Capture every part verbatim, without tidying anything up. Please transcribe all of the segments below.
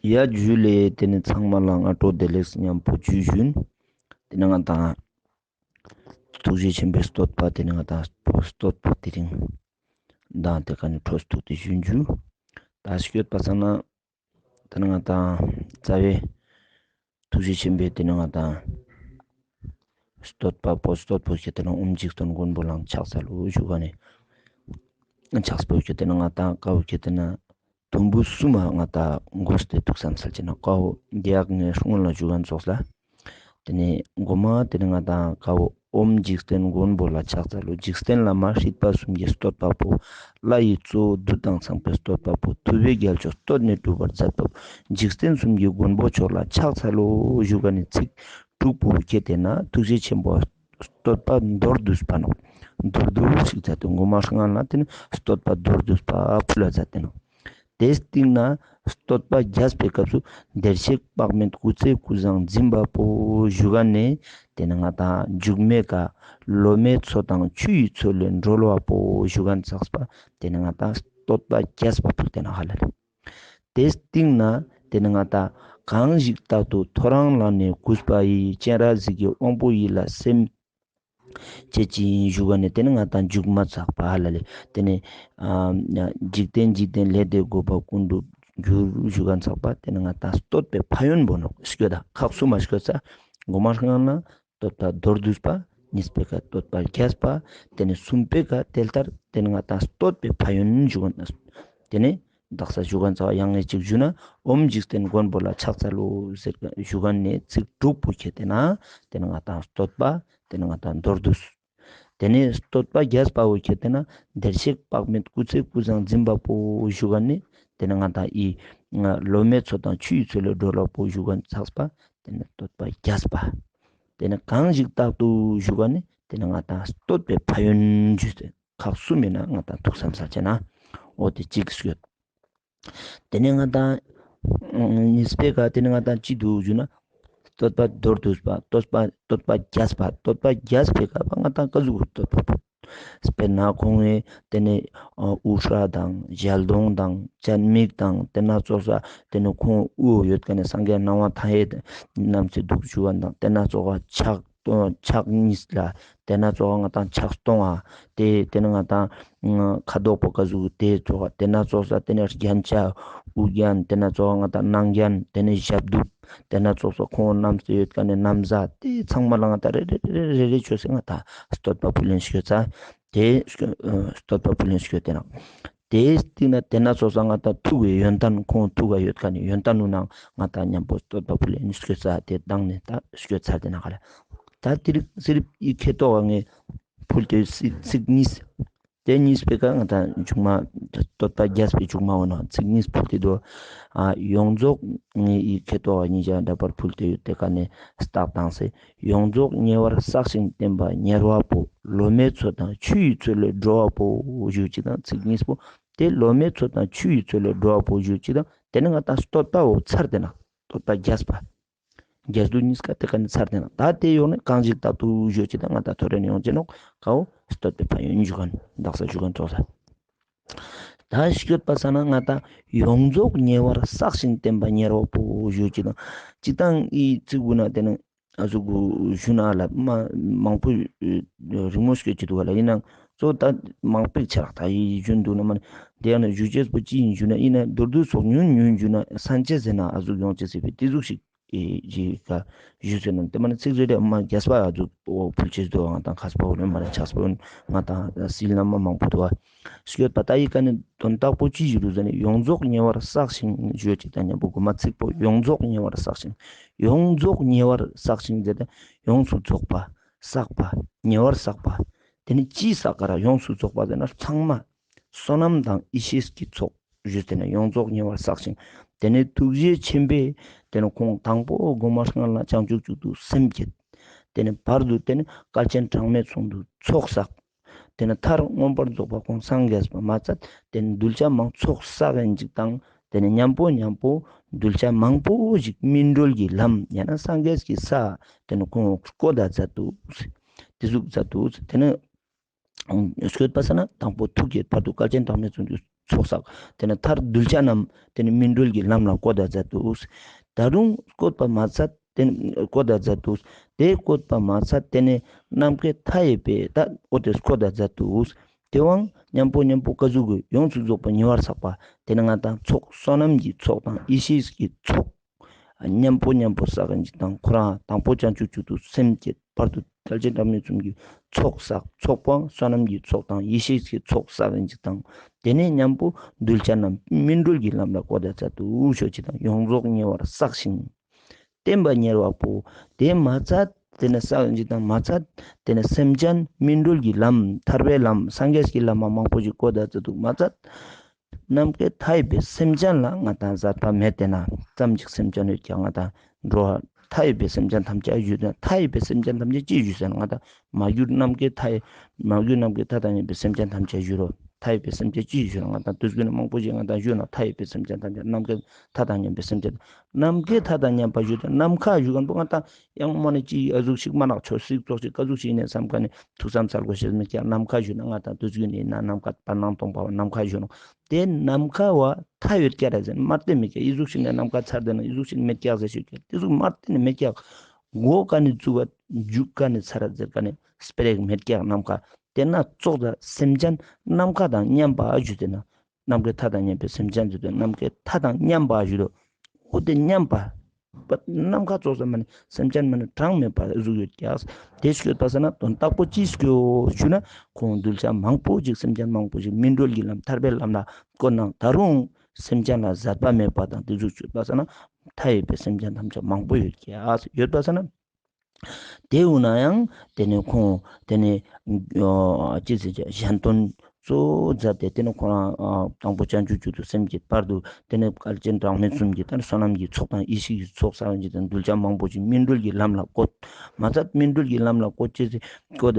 ཡ་ཇུ་ལེ། ཏེ་ནེ་ཚང་མ་ལ་སྔ་དྲོ་བདེ་ལེགས་ཉམ་པོ་ཇུ་ཞུན། ཏེ་ནེ་ང་དང་ཐུགས་རྗེ་ཆེན་པོའི་བསྟོད་པ་ཏེ་ནེ་ང་དང་བསྟོད་པ་དེ་རིང་དང་ཏེ་ཀ་ནེ་འཕྲོ་མཐུད་དེ་ཞུན་ཞུ། ད་སྐྱོད་པ་སང་ན་ཏེ་ནེ་ང་དང་རྩ་བའི་ཐུགས་རྗེ་ཆེན་པོའི་ཏེ་ནེ་ང་དང་བསྟོད་པ་པོ་བསྟོད་པོ་ཁྱེར་ཏེ་ན་ཨོཾ་འཇིག་རྟེན་མགོན་པོ་ལ་ཕྱག་འཚལ་ལོ་ཞུ་ག་ནེ་ཕྱག་པོ་ཁྱེར་ཏེ་ན་ང་དང་ཀ་བོ་ཁྱེར་ཏེ་ན་དུམ་བུ་གསུམ་མ་ང་དང་གོས་ཏེ་ཐུགས་བསམ་སལ་ཅེ་ན་ཀ་བོ་རྒྱག་ནེ་སྔོན་ལ་ཞུ་ག་ཙོགས་ལ། ཏེ་ནེ་གོ་མ་ཏེ་ནེ་ང་དང་ཀ་བོ་ཨོཾ་འཇིག་རྟེན་མགོན་པོ་ལ་ཕྱག་འཚལ་ལོ། འཇིག་རྟེན་བླ་མ་སྲིད་པ་གསུམ་གྱི་བསྟོད་པ་པོ། ལྷ་ཡི་གཙོ་བོ་བདུད་དང་ཚངས་པའི་བསྟོད་པ་པོ། ཐུབ་པའི་རྒྱལ་མཆོག་བསྟོད་ནས་སྒྲུབ་པར་མཛད་པ་པོ། འཇིག་རྟེན་གསུམ་གྱི་མགོན་པོ་མཆོག་ལ་ཕྱག་འཚལ་ལོ་ཞུ་ག་ནེ་ཚིག་དྲུག་པོ་ཁྱེར་ཏེ་ན་ཐུགས་རྗེ་ཆེན་པོ་བསྟོད་པ་མདོར་བསྡུས་པ་ནོག། མདོར་བསྡུས་ཤིག་མཛད་དེ་གོ་མ་སྔ་ལ་ཏེ་ནེ་བསྟོད་པ་མདོར་བསྡུས་པ་ཕུལ་ལ་མཛད་དེ་ནོག། ཏེའི་སྟིང་ནེ་བསྟོད་པ་རྒྱས་པའི་སྐབས་སུ་བདེར་གཤེགས་དཔག་མེད་སྐུ་ཚེ་ཀུན་བཟང་འཛིན་པ་པོ་ཞུ་ག་ནེ་ཏེ་ནེ་ང་དང་མཇུག་མའི་ཀ་བློ་མའི་མཚོ་དང་ཆུ་ཡི་མཚོ་ལས་སྒྲོལ་བ་པོ་ཞུ་ག་ནེ་ཚགས་པ་ཏེ་ནེ་ང་དང་བསྟོད་པ་རྒྱས་པ་ཕུལ་ཏེ་ན་ཧ་ལ་ལེ། ཏེའི་སྟིང་ནེ་ཏེ་ནེ་ང་དང་གང་ཞིག་རྟག་ཏུ་ཐོ་རངས་ལངས་ནས་གུས་པ་ཡིས། སྤྱན་རས་གཟིགས་ཀྱི་དབང་པོ་ཡིད་ལ་སེམས་བསྐྱེད་ཅིང་ཞུ་ག་ནེ་ཏེ་ནེ་ང་དང་མཇུག་མ་ཚགས་པ་ཧ་ལ་ལེ། ཏེ་ནེ་ཨ་འཇིག་རྟེན་འཇིག་རྟེན་ལས་འདས་འགོད་པ་ཀུན་འགྲུབ་འགྱུར་ཞུ་ག་ཚགས་པ་ཏེ་ནེ་ང་དང་བསྟོད་པའི་ཕན་ཡོན་པོ་ནོག་སྐྱོད་ད་ཁག་གསུམ་མ་སྐྱོད་ས། གོ་མ་སྔ་ན་བསྟོད་པ་མདོར་བསྡུས་པ། གཉིས་པའི་ཀ་བསྟོད་པ་རྒྱས་པ། ཏེ་ནེ་གསུམ་པའི་ཀ་དེ་ལྟར་ཏེ་ནེ་ང་དང་བསྟོད་པའི་ཕན་ཡོན་ཞུ་ག་ནེ་ཏེ་ནེ་དག་ས་ཞུ་ག་ཚགས་ཡང་ངེ་ཅིག་ཞུ་ན་ཨོཾ་འཇིག་རྟེན་མགོན་པོ་ལ་ཕྱག་འཚལ་ལོ་ཟེར་ཞུ་ག་ནེ་ཚིག་དྲུག་པོ་ཁྱེར་ཏེ་ན་ཏེ་ནེ་ང་དང་བསྟོད་པ་ཏེ་ནེ་ང་དང་མདོར་བསྡུས། ཏེ་ནེ་བསྟོད་པ་རྒྱས་པ་བོ་ཁྱེར་ཏེ་ན་བདེར་གཤེགས་དཔག་མེད་སྐུ་ཚེ་ཀུན་བཟང་འཛིན་པ་པོ་ཞུ་ག་ནེ་ཏེ་ནེ་ང་དང་ཨི་བློ་མའི་མཚོ་དང་ཆུ་ཡི་མཚོ་ལས་སྒྲོལ་བ་པོ་ཞུ་ག་ནེ་ཚགས་པ་ཏེ་ནེ་བསྟོད་པ་རྒྱས་པ། ཏེ་ནེ་གང་ཞིག་རྟག་ཏུ་ཞུ་ག་ནེ་ཏེ་ནེ་ང་དང་བསྟོད་པའི་ཕན་ཡོན་ཞུས་ཏེ་ཁག་གསུམ་མེད་ན་ང་དང་ཐུགས་བསམ་སལ་ཅེ་ན་འོ་ཏེ་གཅིག་སྐྱོད། ཏེ་ནེ་ང་དང་གཉིས་པའི་ཀ་ཏེ་ནེ་ང་དང་ཅི་འདུག་ཞུ་ན་བསྟོད་པ་མདོར་བསྡུས་པ། བསྟོད་པ་བསྟོད་པ་རྒྱས་པ། བསྟོད་པ་རྒྱས་པའི་ཀ་བ་ང་དང་ཀ་ཟུག་བསྟོད་པ་པོ། དཔེར་ན་ཁོང་ངི་ཏེ་ནེ་ཨ་དབུ་སྐྲ་དང་ཞལ་གདོང་དང་སྤྱན་མིག་དང་ཏེ་ནེ་ཙོགས་ས་ཏེ་ནེ་ཁོང་དབུ་ཡོད་ཁན་ནི་སངས་རྒྱས་སྣང་བ་མཐའ་ཡས་རྣམས་སུ་འདུག་ཞུ་བ་དང་ཏེ་ནེ་ཙོགས་ས་ཕྱག་ཕྱག་གཉིས་ལ་ཏེ་ནེ་ཙོགས་ས་ང་དང་ཕྱག་སྟོང་ང་ཏེ་ཏེ་ནེ་ང་དང་ཁ་དོག་པོ་ཀ་ཟུག་ཏེ་ཙོགས་ས་ཏེ་ནེ་ཙོགས་ས་ཏེ་ནེ་རྒྱན་ཆ་དབུ་རྒྱན་ཏེ་ནེ་ཙོགས་ས་ང་དང་སྣང་རྒྱན་ཏེ་ནེ་ཞབས་གདུབ་ཏེ་ནེ་ཙོགས་ས་ཁོང་རྣམས་སུ་ཡོད་ཁན་ནི་ན་བཟའ་ཏེ་ཚང་མ་ལ་ང་དང་རེ་རེ་རེ་རེ་ཆོས་སེ་ང་དང་བསྟོད་པ་ཕུལ་ལེན་ཞུ་ཚ། ཏེ་བསྟོད་པ་ཕུལ་ལེན་ཞུ་ཏེ་ན། ཏེའི་སྟིང་ནེ་ཏེ་ནེ་ཙོགས་ས་ང་དང་ཐུགས་ཀྱི་ཡོན་ཏན་ཁོང་ཐུགས་ཀ་ཡོད་ཁན་ནི་ཡོན་ཏན་ནུ་ནང་ང་དང་ཉམ་པོ་བསྟོད་པ་ཕུལ་ལེན་ཞུ་ཚ། ཏེ་དང་ནེ་ད་ཞུ་ཚ་ཏེ་ན་ཧ་ལ་ད་ཏེ་རིགས་སི་རིབ་ཨི་ཁེ་ཏོག་ངེ་ཕུལ་ཏེ་ཚིག་གཉིས། ཏེ་གཉིས་པའི་ཀ་ང་དང་མཇུག་མ་བསྟོད་པ་རྒྱས་པའི་མཇུག་མ་འོ་ན་ཚིག་གཉིས་ཕུལ་ཏེ་དུག། ཨ་ཡོངས་རྫོགས་ངེ་ཨི་ཁེ་ཏོག་གཉིས་ཆ་འདྲ་པར་ཕུལ་ཏེ་ཡོད་ཏེ་ཀ་ནེ་སྟག་དང་སེ། ཡོངས་རྫོགས་ཉེ་བར་བསགས་ཤིང་བརྟན་པ་གཉེར་བ་པོ། བློ་མའི་མཚོ་དང་ཆུ་ཡི་མཚོ་ལས་སྒྲོལ་བ་པོ་ཞུ་ཅིག་དང་ཚིག་གཉིས་པོ། ཏེ་བློ་མའི་མཚོ་དང་ཆུ་ཡི་མཚོ་ལས་སྒྲོལ་བ་པོ་ཞུ་ཅིག་དང་ཏེ་ནེ་ང་དང་བསྟོད་པ་བོ་ཚར་ཏེ་ན་བསྟོད་པ་རྒྱས་པ། རྒྱས་བསྡུས་གཉིས་ཀ་ཏེ་ཀ་ནེ་ཚར་ཏེ་ན་ད་ཏེ་ཡོང་ནེ་གང་ཞིག་རྟག་ཏུ་ཞུ་ཅིག་དང་ང་དང་ཐོ་རེ་ནེ་ཡོང་ཅེ་ནོག་ཀ་བོ་བསྟོད་པའི་ཕན་ཡོན་ཞུ་ག་ནེ་དག་ས་ཞུ་ག་ནེ་ཙོགས་ས། ད་སྐྱོད་པ་སང་ན་ང་དང་ཡོངས་རྫོགས་ཉེ་བར་བསགས་ཤིང་བརྟན་པ་གཉེར་བ་པོ་ཞུ་ཅིག་དང་ཅིག་དང་ཨི་ཚིག་གུན་ན་ཏེ་ནེ་ཨ་ཟུག་གུ་ཞུ་ན་ལ་མ་མང་པོ་རིང་མོ་སྐྱོད་ཅིག་དུག་ག་ལ་ཨིན་ནའང་ཙོགས་ད་མང་པོ་ཆ་རག་ད་ཨི་ཞུན་དུག་ན་མ་ཏེ་ཡང་ན་ཞུ་ཅེས་པོ་ཅི་ཨིན་ཞུ་ན་ཨིན་ན་མདོར་བསྡུས་སོགས་ཉུང་ཉུང་ཞུ་ན་སན་ཅེས་ཟེར་ན་ཨ་ཟུག་ཡོང་ཅེས་ཟེར་བའི་ཏེ་ཟུག་ཞིག་ཨེ་ཇི་ཀ་ཞུས་ཟེར་ན་ཏེ་མ་ནེ་ཚིག་རེ་རེ་མ་རྒྱས་པ་ཨ་ཟུག་འོ་ཕུལ་ཅེས་དུག་ང་དང་ཁས་པ་འོ་ལེ་མ་རེ་ཆགས་པ་འོ་ང་དང་སིལ་ན་མ་མང་པོ་དུག་ག། སྐྱོད་པ་ད་ཨི་ཀ་ནེ་དོན་དག་པོ་ཅི་ཞིག་རུ་ཟེར་ན་ཡོངས་རྫོགས་ཉེ་བར་བསགས་ཤིང་ཞུ་ཅིག་དང་ཉམ་པོ་གོ་མ་ཚིག་པོ་ཡོངས་རྫོགས་ཉེ་བར་བསགས་ཤིང་ཡོངས་རྫོགས་ཉེ་བར་བསགས་ཤིང་ཟེར་ཏེ་ཡོངས་སུ་རྫོགས་པ་བསགས་པ་ཉེ་བར་བསགས་པ་ཏེ་ནེ་ཅི་བསགས་ཀ་ར་ཡོངས་སུ་རྫོགས་པ་ཟེར་ན་ཚང་མ་བསོད་ནམས་དང་ཡེ་ཤེས་ཀྱི་ཚོགས། ཞུས་ཏེ་ན་ཡོངས་རྫོགས་ཉེ་བར་བསགས་ཤིང་། ཏེ་ནེ་ཐུགས་རྗེ་ཆེན་པོས་ཏེ་ནེ་ཁོང་དང་པོ་གོ་མ་སྔ་ལ་བྱང་ཆུབ་མཆོག་ཏུ་སེམས་བསྐྱེད། ཏེ་ནེ་བར་དུ་ཏེ་ནེ་བསྐལ་ཆེན་གྲངས་མེད་གསུམ་དུ་ཚོགས་བསགས། ཏེ་ནེ་མཐར་མངོན་པར་རྫོགས་པ་ཁོང་སངས་རྒྱས་པ་མ་ཚད་ཏེ་ནེ་གདུལ་བྱ་མང་ཚོགས་བསགས་ཡིན་ཅིག་དང་ཏེ་ནེ་ཉམ་པོ་ཉམ་པོ་གདུལ་བྱ་མང་པོ་ཞིག་སྨིན་གྲོལ་གྱི་ལམ་ཡང་ན་སངས་རྒྱས་ཀྱི་ས་ཏེ་ནེ་ཁོང་བཀོད་ད་མཛད་དུག། ཏེ་ཟུག་མཛད་དུག། ཏེ་ནེ་སྐྱོད་པ་སང་ན་དང་པོ་ཐུགས་བསྐྱེད་བར་དུ་བསྐལ་ཆེན་གྲངས་མེད་གསུམ་དུ་ ཚོགས་བསགས། ཏེ་ནེ་མཐར་གདུལ་བྱ་རྣམས་ཏེ་ནེ་སྨིན་གྲོལ་གྱི་ལམ་ལ་བཀོད་ད་མཛད་དུག། ད་རུང་བཀོད་པ་མ་ཚད་ཏེ་ནེ་བཀོད་ད་མཛད་དུག། ཏེ་བཀོད་པ་མ་ཚད་ཏེ་ནེ་ནམ་མཁའི་མཐའ་ཡས་པའི་ད་འོ་ཏེ་བཀོད་ད་མཛད་དུག། ཏེ་བོའང་མཉམ་པོ་མཉམ་པོ་ཀ་ཟུག་གི་ཡོངས་སུ་རྫོགས་པ་ཉེ་བར་བསགས་པ་ཏེ་ནེ་ང་དང་ཚོགས་བསོད་ནམས་ཀྱི་ཚོགས་དང་ཡེ་ཤེས་ཀྱི་ཚོགས། མཉམ་པོ་མཉམ་པོ་བསགས་ཨིན་ཅིག་དང་ཁོ་རང་དང་པོ་བྱང་ཆུབ་མཆོག་ཏུ་སེམས་བསྐྱེད། བར་དུ་ཐལ་ཆེན་གྲངས་མེད་གསུམ་གྱི་ཚོགས་བསགས། ཚོགས་པོའང་བསོད་ནམས་ཀྱི་ཚོགས་དང་ཡེ་ཤེས་ཀྱི་ཚོགས་བསགས་ཨིན་ཅིག་དང་། ཏེ་ནེ་མཉམ་པོ་གདུལ་བྱ་རྣམས་སྨིན་གྲོལ་གྱི་ལམ་ལ་བཀོད་ད་མཛད་དུག་ཞུ་ཅིག་དང་། ཡོངས་རྫོགས་ཉེ་བར་བསགས་ཤིང་བརྟན་པ་གཉེར་བ་པོ། ཏེ་མ་ཚད་ཏེ་ནེ་བསགས་ཨིན་ཅིག་དང་མ་ཚད་ཏེ་ནེ་སེམས་ཅན་སྨིན་གྲོལ་གྱི་ལམ་ཐར་པའི་ལམ་སངས་རྒྱས་ཀྱི་ལམ་མ་མང་པོ་ཞིག་བཀོད་ད་མཛད་དུག་མ་ཚད། ནམ་མཁའི་མཐའ་ཡས་པའི་སེམས་ཅན་ལ་ང་དང་ཟད་པ་མེད་དེ་ན་ཙམ་ཅིག་སེམས་ཅན་ཡོད་ཀྱག་ང་དང་འགྲོ་བ་མཐའ་ཡས་པའི་སེམས་ཅན་ཐམས་ཅད་ཞུ་དོན་མཐའ་ཡས་པའི་སེམས་ཅན་ཐམས་ཅད་ཅི་ཞུ་ཟེར་ན་ང་དང་མ་གྱུར་ནམ་མཁའི་མཐའ་ཡས་མ་གྱུར་ནམ་མཁའི་མཐའ་དང་མཉམ་པའི་སེམས་ཅན་ཐམས་ཅད་ཞུ་རོ། མཐའ་ཡས་པའི་སེམས་ཅན་ཅི་ཞུ་ན་ང་དང་དུས་ཀུན་ནི་མང་པོ་ཞིག་ང་དང་ཞུ་ན་མཐའ་ཡས་པའི་སེམས་ཅན་ཐམས་ཅད་ནམ་མཁའི་མཐའ་དང་མཉམ་པའི་སེམས་ཅན་ནམ་མཁའི་མཐའ་དང་མཉམ་པ་ཞུ་དོན་ནམ་མཁའ་ཞུ་མཁན་པོ་ང་དང་ཡང་མ་ནི་ཅི་ཨ་ཟུག་ཞིག་མ་ནག་ཆོ་སིག་ཙོག་ཞིག་ཀ་ཟུག་ཞིག་ནེ་བསམ་མཁན་ནི་ཐུགས་བསམ་ཚར་དགོས་ཤེས་མེད་ཀྱག་ནམ་མཁའ་ཞུ་ན་ང་དང་དུས་ཀུན་ནི་ན་ནམ་མཁའ་བར་སྣང་སྟོང་པ་བ་ནམ་མཁའ་ཞུ་ནོག། ཏེ་ནམ་མཁའ་བ་མཐའ་ཡོད་ཀྱག་ར་ཟེར་མར་ཏེ་མེད་ཀྱག་ཨི་ཟུག་ཞིག་ནེ་ནམ་མཁའ་ཚར་ཏེ་ན་ཨི་ཟུག་ཞིག་མེད་ཀྱག་ཟེར་ཞུ་ཀྱག་ཏེ་ཟུག་མར་ཏེ་ནེ་མེད་ཀྱག་གོ་ཀ་ནེ་ཙུག་པ་འཇུག་ཀ་ནེ་ཚར་ཟེར་ཀ་ནེ་སྤེ་ར་ཞིག་མེད་ཀྱག་ནམ་མཁའ། ཏེ་ན་ཙོགས་ད་སེམས་ཅན་ནམ་མཁའ་དང་མཉམ་པ་ཞུ་ཏེ་ན་ནམ་མཁའི་མཐའ་དང་མཉམ་པའི་སེམས་ཅན་ཟེར་ཏེ་ནམ་མཁའི་མཐའ་དང་མཉམ་པ་ཞུ་དོ། འོ་ཏེ་མཉམ་པ། པ་ནམ་མཁའ་ཙོགས་ས་མ་ནི་སེམས་ཅན་མ་ནི་གྲངས་མེད་པ་ཟུག་ཡོད་ཀྱག། ཏེ་ཞིག་ཡོད་པ་ས་ན་དོན་དག་པོ་ཅི་ཞིག་ཡོད་ཞུ་ན་ཁོང་གདུལ་བྱ་མང་པོ་ཞིག་སེམས་ཅན་མང་པོ་ཞིག་སྨིན་གྲོལ་གྱི་ལམ་ཐར་པའི་ལམ་ལ་བཀོད་ནང་ད་རུང་སེམས་ཅན་ལ་ཟད་པ་མེད་པ་དང་ཏེ་ཟུག་ཡོད་པ་ས་ན་མཐའ་ཡས་པའི་སེམས་ཅན་ཐམས་ཅད་མང་པོ་ཡོད་ཀྱག་ཡོད་པ་ས་ན། ཏེ་འུ་ན་ཡང་ཏེ་ནེ་ཁོང་ཏེ་ནེ་ཨ་ཅི་ཟེར་ཅེ་གཞན་དོན་གཙོ་བོ་མཛད་དེ་ཏེ་ནེ་ཁོ་རང་ཨ་དང་པོ་བྱང་ཆུབ་མཆོག་ཏུ་སེམས་བསྐྱེད། བར་དུ་ཏེ་ནེ་བསྐལ་ཆེན་གྲངས་མེད་གསུམ་གྱི་ཏེ་ནེ་བསོད་ནམས་ཀྱི་ཚོགས་དང་ཡེ་ཤེས་ཀྱི་ཚོགས་བསགས་ཀྱི་ཏེ་ནེ་གདུལ་བྱ་མང་པོ་ཞིག་སྨིན་གྲོལ་གྱི་ལམ་ལ་བཀོད། མ་ཚད་སྨིན་གྲོལ་གྱི་ལམ་ལ་བཀོད་ཅེས་སི་བཀོད་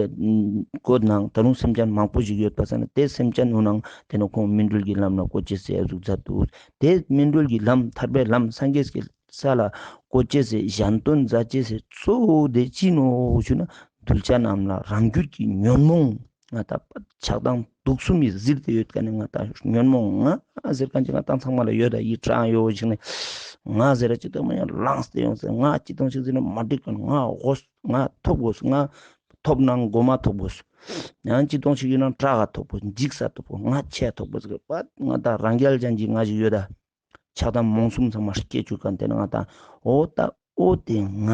བཀོད་ནང་ད་རུང་སེམས་ཅན་མང་པོ་ཞིག་ཡོད་པ་ས་ན་ཏེ་སེམས་ཅན་འུ་ནང་ཏེ་ནེ་ཁོང་སྨིན་གྲོལ་གྱི་ལམ་ལ་བཀོད་ཅེས་སི་ཨ་ཟུག་མཛད་དུག། ཏེ་སྨིན་གྲོལ་གྱི་ལམ་ཐར་པའི་ལམ་སངས་རྒྱས་ཀྱི་ས་ལ་བཀོད་ཅེས་སི་གཞན་དོན་མཛད་ཅེས་སི་གཙོ་བོ་དེ་ཅི་ནོག་ཞུ་ན་གདུལ་བྱ་རྣམས་ལ་རང་རྒྱུད་ཀྱི་ཉོན་མོངས་ང་དང་ཆགས་སྡང་དུག་གསུམ་གྱིས་གཟིར་ཏེ་ཡོད་ཀ་ནེ་ང་དང་ཉོན་མོངས་ང་ཟེར་ཁན་ཅིག་ང་དང་ཚང་མ་ལ་ཡོད་ད་ཡིད་དྲན་ཡོད་ཞིག་ནེ་ང་ཟེར་ར་ཅི་ཏང་མ་ཡང་ལངས་ཏེ་ཡོང་ཟེར་ང་ཅི་ཏང་ཞིག་ཟེར་ན་མ་འགྲིག་ཁན་ང་དགོས་ང་ཐོབ་དགོས་ང་ཐོབ་ན་མགོ་མ་ཐོབ་དགོས་ཡང་ཅི་ཏང་ཞིག་ཡོད་ན་དྲག་ག་ཐོབ་དགོས་འཇིགས་ས་ཐོབ་དགོས་ང་ཆེ་ཐོབ་དགོས་ཟེར་པ་ང་དང་རང་རྒྱལ་ཅན་གྱི་ང་ཞིག་ཡོད་ད། ཆགས་སྡང་རྨོངས་གསུམ་ཚང་མ་སྐྱེ་བཅུག་ཁན་ཏེ་ནེ་ང་དང་འོ་ད་འོ་ཏེ་ང་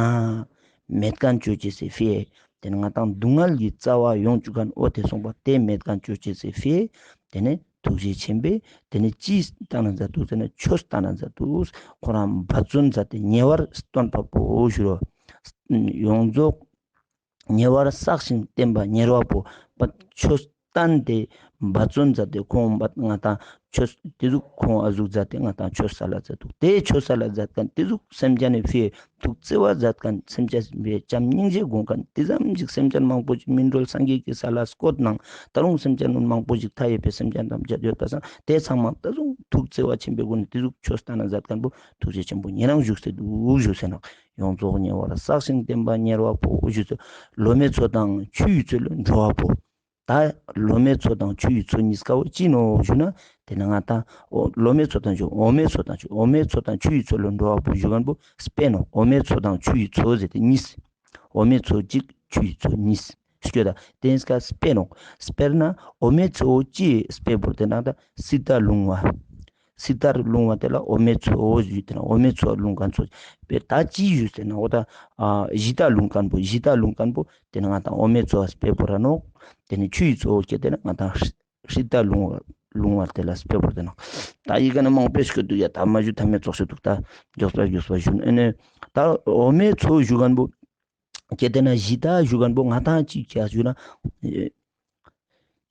མེད་ཁན་ཅོ་ཅེས་སི་ཕིའ་ཏེ་ནེ་ང་དང་སྡུག་བསྔལ་གྱི་རྩ་བ་ཡོང་བཅུག་ཁན་འོ་ཏེ་སོང་པ་ཏེ་མེད་ཁན་ཅོ་ཅེས་སི་ཕིའ་ཏེ་ནེ་ཐུགས་རྗེ་ཆེན་པོས་ཏེ་ནེ་ཅི་སྟན་ན་མཛད་དུག་ཟེར་ན་ཆོས་སྟན་ན་མཛད་དུག། ཁོ་རང་འབད་བརྩོན་མཛད་དེ་ཉེ་བར་སྟོན་པ་པོ་ཞུ་རོ། ཡོངས་རྫོགས་ཉེ་བར་བསགས་ཤིང་བརྟན་པ་གཉེར་བ་པོ། པ་ཆོས་བསྟན་ཏེ་འབད་བརྩོན་མཛད་དེ་ཁོང་ང་དང་ཆོས་ཏེ་ཟུག་ཁོང་ཨ་ཟུག་མཛད་དེ་ང་དང་ཆོས་སལ་ལ་མཛད་དུག། ཏེ་ཆོས་སལ་ལ་མཛད་ཁན་ཏེ་ཟུག་སེམས་ཅན་ནི་ཕིའ་ཐུགས་བརྩེ་བ་མཛད་ཁན་སེམས་ཅན་ཕིའ་བྱམས་སྙིང་རྗེ་སྒོམ་ཁན་ཏེ་ཙམ་ཞིག་སེམས་ཅན་མང་པོ་ཞིག་སྨིན་གྲོལ་སངས་རྒྱས་ཀྱི་ས་ལ་བཀོད་ནང་ད་རུང་སེམས་ཅན་མང་པོ་ཞིག་མཐའ་ཡས་པའི་སེམས་ཅན་ཐམས་ཅད་ཡོད་པ་སང་ཏེ་ཚང་མ་ད་ཟུག་ཐུགས་བརྩེ་བ་ཆེན་པོའི་སྒོ་ནེ་ཏེ་ཟུག་ཆོས་སྟན་ན་མཛད་ཁན་པོ་ཐུགས་རྗེ་ཆེན་པོ་ཉེ་རང་བཞུགས་སེ་དུག་བཞུགས་སེ་ནོག། ཡོངས་རྫོགས་ཉེ་བར་བསགས་ཤིང་བརྟན་པ་གཉེར་བ་པོ་ཞུ་ཚུལ། ལོ་མའི་མཚོ་དང་ཆུ་ཡི་མཚོ་ལ་འགྲོ་བ་པོ། ད་ལོ་མའི་མཚོ་དང་ཆུ་ཡི་མཚོ་གཉིས་ཀ་བོ་ཅི་ནོག་ཞུ་ན་ཏེ་ནེ་ང་དང་འོ་ལོ་མའི་མཚོ་དང་ཆུ་འོ་མའི་མཚོ་དང་ཆུ་འོ་མའི་མཚོ་དང་ཆུ་ཡི་མཚོ་ལ་འགྲོ་བ་པོ་ཞུ་ཁན་པོ་སྤེ་ནོག། འོ་མའི་མཚོ་དང་ཆུ་ཡི་མཚོ་ཟེར་ཏེ་གཉིས། འོ་མའི་མཚོ་གཅིག་ཆུ་ཡི་མཚོ་གཉིས། སྐྱོ་ད་ཏེ་ནེ་སྤེ་ནོག། སྤེར་ན་འོ་མའི་མཚོ་ཅི་སྤེ་བོར་ཏེ་ནང་ད་སི་ཏ་ལུང་བ། སི་ཏ་ལུང་བ་ཏེ་ལ་འོ་མའི་མཚོ་ཞུ་ཏེ་ན་འོ་མའི་མཚོ་ལུང་ཁན་མཚོ་སྤེ་ད་ཅི་ཞུ་ཟེར་ན་འོ་ད་ཨ་ཞི་ཏ་ལུང་ཁན་པོ་ཞི་ཏ་ལུང་ཁན་པོ་ཏེ་ནེ་ང་དང་འོ་མའི་མཚོ་སྤེ་བོར་ར་ནོག། ཏེ་ནེ་ཆུ་ཡི་མཚོ་ཁྱེར་ཏེ་ན་ང་དང་ཧྲི་ཧྲི་ཏ་ལུང་བ་ལུང་བ་ཏེ་ལ་སྤེ་བོར་ཏེ་ནོག། ད་ཡི་གེ་ནི་མང་པོ་ཞིག་དུག་ཡ་ད་མ་ཞུ་ཐབས་མེད་ཙོགས་ཤིག་དུག། ད་མགྱོགས་པ་མགྱོགས་པ་ཞུ་ཨ་ནི་ད་འོ་མའི་མཚོ་ཞུ་ཁན་པོ། ཁྱེར་ཏེ་ན་ཞི་ཏ་ཞུ་ཁན་པོ་ང་དང་ཅི་ཅོ་ཞུ་ན།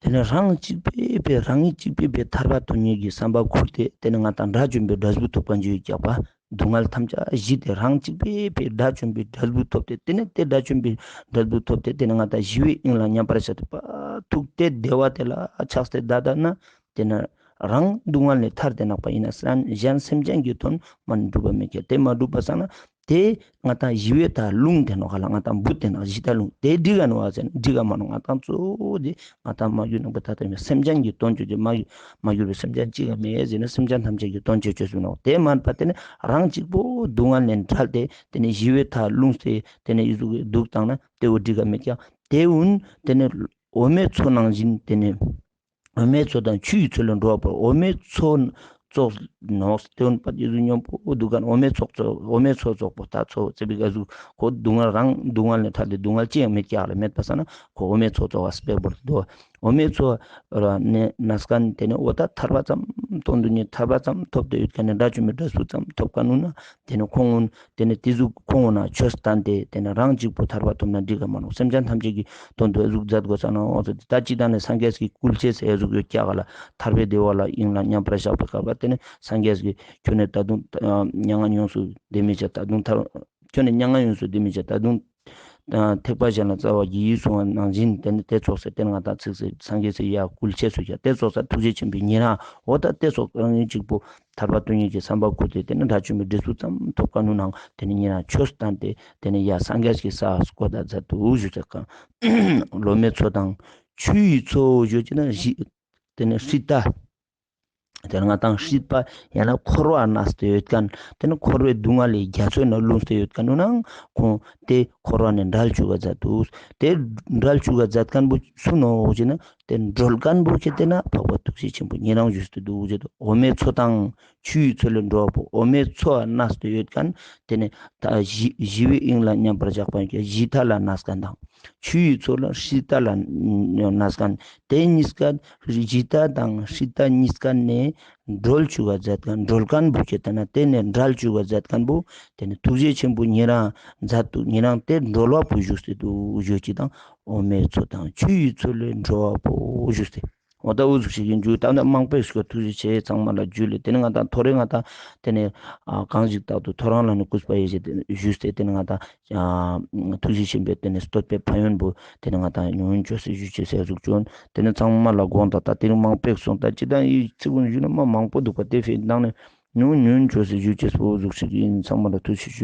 ཏེ་ནེ་རང་གཅིག་པོའི་རང་ཉིད་གཅིག་པོའི་ཐར་པ་ཐོབ་ནི་གི་བསམ་པ་ཁུར་ཏེ་ཏེ་ནེ་ང་དང་དགྲ་བཅོམ་པའི་འབྲས་བུ་ཐོབ་ཁན་ཅིག་ཡོད་ཀྱག་པ། སྡུག་བསྔལ་ཐམས་ཅད་ཞི་སྟེ་རང་གཅིག་པོའི་དགྲ་བཅོམ་པའི་འབྲས་བུ་ཐོབ་སྟེ་ཏེ་ནེ་ཏེ་དགྲ་བཅོམ་པའི་འབྲས་བུ་ཐོབ་སྟེ་ཏེ་ནེ་ང་དང་ཞི་བའི་དབྱིངས་ལ་མཉམ་པར་བཞག་སྟེ་པ་ཐུགས་ཏེ་བདེ་བ་ཏེ་ལ་ཆགས་ཏེ་ད་ད་ན། ཏེ་ནེ་རང་སྡུག་བསྔལ་ནེ་ཐར་ཏེ་ནོག་པ་ཨིན་ན་སང་གཞན་སེམས་ཅན་གྱི་དོན་མ་ནེ་འགྲུབ་པ་མེད་ཀྱག། ཏེ་མ་འགྲུབ་པ་སང་ན་ དེ་ང་ཏང་ཞི་བའི་མཐའ་རླུང་དེ་ནོག་ག་ལ། ང་ཏང་བུད་དེ་ནོག་ཞི་མཐའ་རླུང་དེ་འགྲིག་ག་ནོག་ཟེར་ན་འགྲིག་ག་མ་ནོག་ང་ཏང་གཙོ་བོ་དེ་ང་ཏང་མ་གྱུར་ནང་པ་ད་ལྟ་མི་སེམས་ཅན་གྱི་དོན་བཅོ་རྒྱུ་མ་གྱུར་མ་གྱུར་པའི་སེམས་ཅན་གཅིག་ག་མེད་ཟེར་ན་སེམས་ཅན་ཐམས་ཅད་ཀྱི་དོན་བཅོ་བཅོས་སུ་ནོག་དེ་མན་པ་དེ་ནི་རང་གཅིག་པོ་སྡུག་བསྔལ་ནས་བྲལ་ཏེ་དེ་ནི་ཞི་བའི་མཐའ་རླུང་སྟེ་དེ་ནི་ཡི་ཟུག་གི་འདུག་བཏང་ན་དེ་བོ་འགྲིག་ག་མེད་ཀྱག་དེ་འུན་དེ་ནི་འོ་མའི་མཚོ་ནང་བཞིན་དེ་ནི་འོ་མའི་མཚོ་དང་ཆུ་ཡི་མཚོ་ལས་འགྲོ་བ་པོ་འོ་མའི་མཚོ་ཙོགས་ནོག་དེ་འུན་པ་ཡི་ཟུག་སྙོམས་པོ་འདུག་ག་ན་འོ་མའི་མཚོ་ཙོགས་འོ་མའི་མཚོ་ཙོགས་པོ་ད་མཚོ་ཙེ་བི་ག་ཟུག་ཁོ་སྡུག་བསྔལ་རང་སྡུག་བསྔལ་ནས་ཐར་ཏེ་སྡུག་བསྔལ་ཅི་ཡང་མེད་ཀྱག་ལ། མེད་པ་ས་ན་ཁོ་འོ་མའི་མཚོ་ཙོགས་པ་སྤེ་བོར་དུ་འོ་མའི་མཚོ་ར་ནས་ན་སྐན་དེ་ནི་འོ་ད་ཐར་པ་ཙམ་དོན་དུ་ནི་ཐར་པ་ཙམ་ཐོབ་སྟེ་ཡོད་མཁན་ནི་དགྲ་བཅོམ་པའི་འབྲས་བུ་ཙམ་ཐོབ་མཁན་འུན་ན་དེ་ནི་ཁོང་འུན་དེ་ནི་དེ་ཟུག་ཁོང་འུན་ན་ཆོས་བསྟན་ཏེ་དེ་ནི་རང་གཅིག་པོ་ཐར་པ་ཐོབ་ན་འགྲིག་ག་མ་ནོག་སེམས་ཅན་ཐམས་ཅད་ཀྱི་དོན་དུ་ཨེ་ཟུག་མཛད་དགོས་ས་ན་འོ་ད་ཅི་ད་ནི་སངས་རྒྱས་ཀྱི་སྐུལ་ཆས་ཨེ་ཟུག་ཡོད་ཀྱག་ག་ལ། ཐར་པའི་བདེ་བ་ལ་དབྱིངས་ལ་མཉམ་པར་བཞག་པའི་སྐབས་ལ་དེ་ནི་སངས་རྒྱས་ཀྱི་ཁྱོད་ནི་ད་དུང་མྱ་ངན་ཡོངས་སུ་འདས་མི་བྱ། ད་དུང་ཐར་ཁྱོད་ནི་མྱ་ངན་ཡོངས་སུ་འདས་མི་བྱ། ད་དུང་ཐེག་པ་གཞན་ལ་སྩལ་བར་བགྱི་ཡིས་གསུངས་པ་ནང་བཞིན་དེ་ནི་དེ་ཙོགས་སེ་དེ་ནི་ང་ཏང་ཚིག་སེ་སངས་རྒྱས་སི་ཡ་སྐུལ་ཆས་སུ་བྱ། དེ་ཙོགས་སེ་ཐུགས་རྗེ་ཆེན་པོའི་ཉེ་རང་འོ་ད་དེ་ཙོགས་རང་ཉིད་གཅིག་པོ་ཐར་པ་དོན་གཉེར་གྱི་བསམ་པ་བསྐུལ་ཏེ་དེ་ནི་དགྲ་བཅོམ་པའི་འབྲས་བུ་ཙམ་ཐོབ་མཁན་ནུ་ནང་དེ་ནི་ཉེ་རང་ཆོས་བསྟན་ཏེ་དེ་ནི་ཡ་སངས་རྒྱས་ཀྱི་ས་སྐོར་ད་མཛད་དུ་ཞུ་ཚེ་གང་ལོ་མའི་མཚོ་དང་ཆུ་ཡི་མཚོ་ཞུ་ཅི་ན་ཞི་དེ་ནི་ཧྲི་ཏ། དེ་ནི་ང་ཏང་སྲིད་པ་ཡང་ན་འཁོར་བ་ན་སྟེ་ཡོད་མཁན་དེ་ནི་འཁོར་བའི་སྡུག་བསྔལ་ལས་རྒྱ་མཚོ་ན་ལྷུང་སྟེ་ཡོད་མཁན་ནུ་ནང་ཁོང་དེ་འཁོར་བ་ནས་བྲལ་བཅུག་ག་མཛད་དུ། དེ་བྲལ་བཅུག་ག་མཛད་མཁན་པོ་སུ་ནོག་ཟེར་ན་དེ་སྒྲོལ་མཁན་པོ་ཁྱེད་དེ་ན་འཕགས་པ་ཐུགས་རྗེ་ཆེན་པོ་ཉེ་རང་ཞུས་ཏེ་འདུག་ཟེར་དུ། འོ་མའི་མཚོ་དང་ཆུ་ཡི་མཚོ་ལས་འགྲོ་བ་པོ་འོ་མའི་མཚོ་ན་སྟེ་ཡོད་མཁན་དེ་ནི་ད་ཞི་ཞི་བའི་དབྱིངས་ལ་མཉམ་པར་བཞག་པ་ཡིན་ཀྱང་ཞི་མཐའ་ལ་ན་མཁན་དང་། ཆུ་ཡི་མཚོ་ལ་ཧྲི་ཏ་ལ་ན་མཁན་དེ་གཉིས་ཀ་ཞི་མཐའ་དང་ཧྲི་ཏ་གཉིས་ཀ་ནས་སྒྲོལ་བཅུག་ག་མཛད་མཁན་སྒྲོལ་མཁན་པོ་ཁྱེད་དེ་ན་དེ་ནས་བྲལ་བཅུག་ག་མཛད་མཁན་པོ་དེ་ནི་ཐུགས་རྗེ་ཆེན་པོ་ཉེ་རང་མཛད་དུ་ཉེ་རང་དེ་སྒྲོལ་བ་པོ་ཞུས་ཏེ་འདུག་ཞུ་ཅི་དང་འོ་མའི་མཚོ་དང་ཆུ་ཡི་མཚོ་ལས་སྒྲོལ་བ་པོ་ཞུས་ཏེ། འོ་ད་འུ་ཟུག་ཞིག་ཡིན་རྒྱུ་ད་ནི་མང་པོས་ཞིག་ཐུགས་རྗེ་ཆེ་ཚང་མ་ལ་འཇུ་ལེ། དེ་ནི་ང་ཏང་ཐོ་རེ་ང་ཏང་དེ་ནི་ཨ་གང་ཞིག་རྟག་ཏུ་ཐོ་རངས་ལ་ནི་གུས་པ་ཡིས་ཞུས་ཏེ་དེ་ནི་ང་ཏང་ཨ་ཐུགས་རྗེ་ཆེན་པོའི་དེ་ནི་བསྟོད་པའི་ཕན་ཡོན་པོ་དེ་ནི་ང་ཏང་ཉུང་ཉུང་ཅོས་སེ་ཞུ་ཅེས་སེ་ཟུག་ཅོ་ན་དེ་ནི་ཚང་མ་ལ་དགོངས་དག་ད་དེ་ནི་མང་པོས་གསུངས་ད་ཅི་ད་ཡི་ཚིག་ཀུན་ཞུ་ན་མ་མང་པོ་འདུག་པ་དེ་ཕན་ནང་ནི་ཉུང་ཉུང་ཅོས་སེ་ཞུ་ཅེས་པོ་ཟུག་ཞིག་ཡིན། ཚང་མ་ལ་ཐུགས་རྗེ་ཆེ།